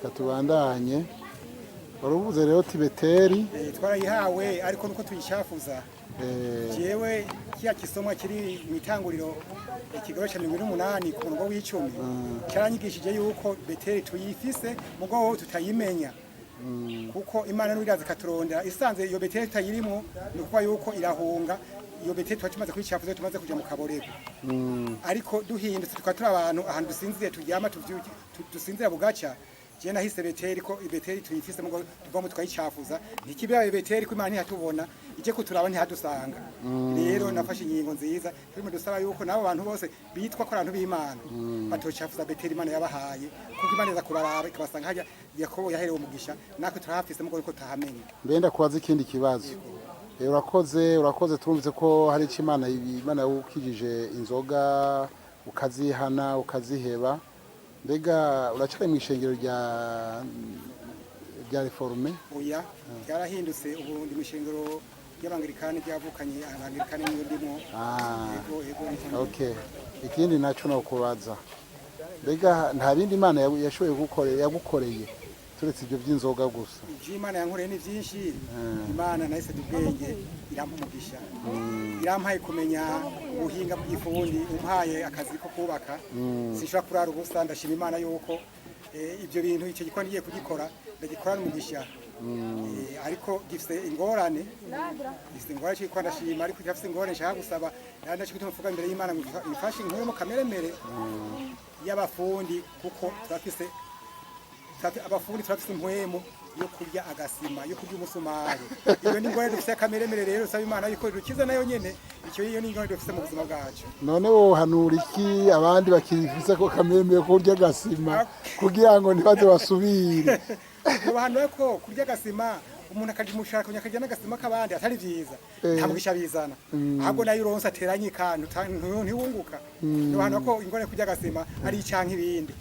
Reka tubandanye. Wari uvuze rero ti Beteri. Twarayihawe, ariko nuko tuyishafuza. Jewe kiya kisomwa kiri mu Itanguriro, ikigabo ca 78 ku murongo w'10, caranyigishije yuko Beteri tuyifise, mugabo tutayimenya, kuko Imana n'iraza ikaturondera, isanze iyo Beteri tutayirimo, ni ukuvuga yuko irahunga. Iyo Beteri tuba tumaze kuyicafuza, tumaze kuja mu kaborego. Ariko duhindutse, tukaba turi abantu ahantu dusinziriye, turyama, dusinzira bugaca. Je nahise Beteri ko Beteri tuyifise, mugo tuvamo tukayicafuza, ntikibaye Beteri, ko Imana ntihatubona, ije kuturaba ntihadusanga. Rero nafashe ingingo nziza, turimo dusaba yuko nabo bantu bose bitwa ko abantu b'Imana batocafuza Beteri Imana yabahaye, kuko Imana iza kubaraba ikabasanga harya Yakobo yaherewe umugisha. Natwe turahafise, mugo ariko tutahamenya. Mbe ndakubaza ikindi kibazo. Urakoze, urakoze. Turumvise ko hari icyo Imana yagukijije inzoga, ukazihana, ukaziheba. Mbega uracari mu ishengero rya Réformé? Oya, byarahindutse. Ubu ndi mu ishengero ry'Abangilikani ryavukanye, Abangilikani niyo ndimo. Yego, yego, ni Okay, ikindi naco nokubaza, mbega nta bindi Imana yashoboye gukorera, yagukoreye, turetse ibyo by'inzoga gusa? Ivyo Imana yankoreye ni byinshi. Imana nahise ubwenge, irampa umugisha, irampaye kumenya ubuhinga bw'ifundi, umpaye akazi ko kubaka, sinshobora kurara ubusa. Ndashima Imana yuko ibyo bintu, icyo gikora ngiye kugikora, ndagikorana umugisha. Ariko gifise ingorane, gifise ingorane cyo gikora. Ndashima, ariko gifise ingorane nshaka gusaba. Ndaco gituma mvuga imbere y'Imana ngo ifashe inkuremo kameremere y'abafundi, kuko turafise abafundi, turafise impwemu yo kurya agasima, yo kurya umusumari. Iyo ni ingorane dufise akameremere. Rero saba Imana yuko dukiza nayo nyene icyo. Iyo ni ingorane dufise mu buzima bwacu. None wohanura iki abandi bakifise ko kamemeye ko kurya agasima, kugira ngo ntibaze basubire? Mubahanura ko kurya agasima, umuntu akarya umushaka, akarya n'agasima k'abandi, atari vyiza. Nta mugisha bizana, ahubwo nayo uronse ateranye ikantu ntiwunguka. Mubahanura ko ingorane kurya agasima ari icanke ibindi.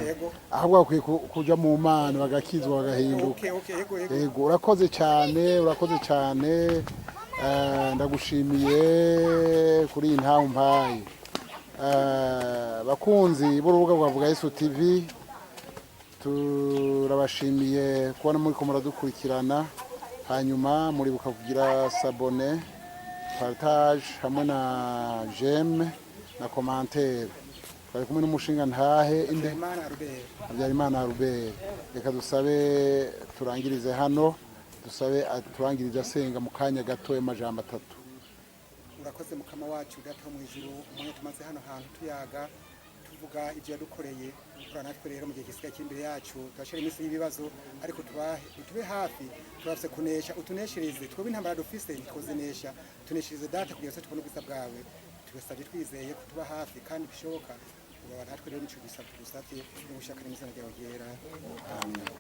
Yego. Ahubwo bakwiye kuja mu Mana, bagakizwa, bagahinduka. Okay, yego, yego. Yego, urakoze cyane, urakoze cyane. Ndagushimiye kuri iyi ntawe umpaye. Bakunzi b'urubuga rwa Vuga Yesu TV, turabashimiye kubona muri ko muradukurikirana. Hanyuma muribuka kugira s'abonner, partage hamwe na j'aime na commentaire. Twari kumwe n'umushinga ntahe inde? Imana Albert. Habyarimana Albert. Reka dusabe turangirize hano, dusabe turangirize asenga mu kanya gato y'amajambo atatu. Urakoze, Mukama wacu, Data wo mu ijuru. Umwanya tumaze hano hantu tuyaga, tuvuga ibyo yadukoreye, ura natwe rero mu gihe gisigaye kiri imbere yacu. Turashira iminsi y'ibibazo, ariko tubahe, tube hafi. Turafise kunesha, utuneshereze. Twebwe intambara dufise ntitwozinesha. Tuneshereze, Data, kugira ngo tubone ubwiza bwawe. Tubasabye twizeye ko tuba hafi kandi bishoboka. Uraba natwe rero, nico gusabye, tugusavye n'ugushaka n'izina ryawe ryera. Amen.